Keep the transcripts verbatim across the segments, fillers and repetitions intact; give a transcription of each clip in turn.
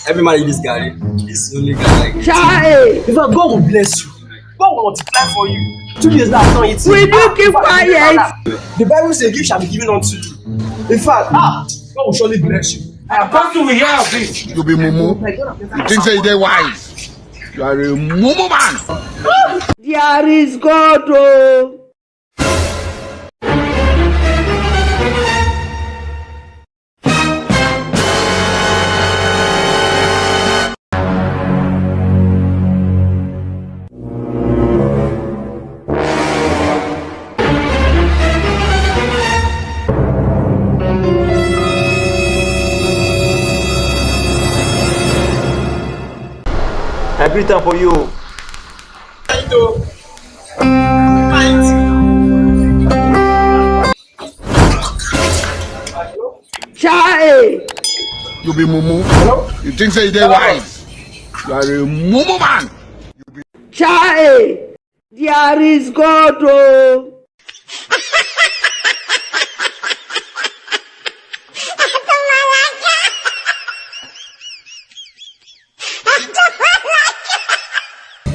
Every man in this garden is only guy like you. Chai! In fact, God will bless you. God will multiply for you. Two years now, I've not eaten. Will you keep quiet? The Bible says, "Gift shall be given unto you." In fact, ah, God will surely bless you. Apostle will hear of it. You be mumu. You think say you dey wise? You are a mumu man. There is God, oh. I greet am for you. Chai! You be mumu. Hello? You think say you dey wise? You are a mumu man. Chai! There is God, oh.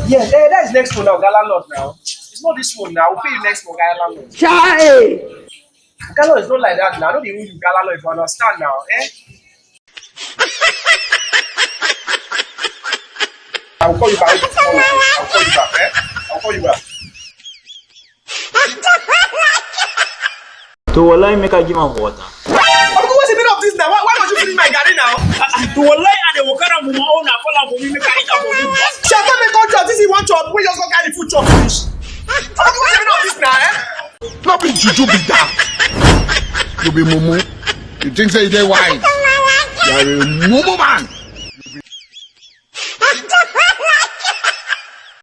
Yeah, eh, that is next phone now, Oga Landlord now. It's not this phone now. We'll pay you next phone, Oga Landlord. Chai! Oga Landlord is not like that now. I know the rule you, Oga Landlord, if you understand now, eh? I'll call you back tomorrow. I'll call you back, eh? I'll call you back. To wallahi, make I give am water. Uncle, what's the meaning of this now? Why, why must you finish my garri now? To wallahi, I dey waka am on my own, I call am for me, make I eat am for me. Shall I make come chop? This is one chop. We just go carry food chop finish. Uncle, what's the meaning of this now, eh? No be juju be that. You be mumu. You think say you dey wise? You are a mumu man.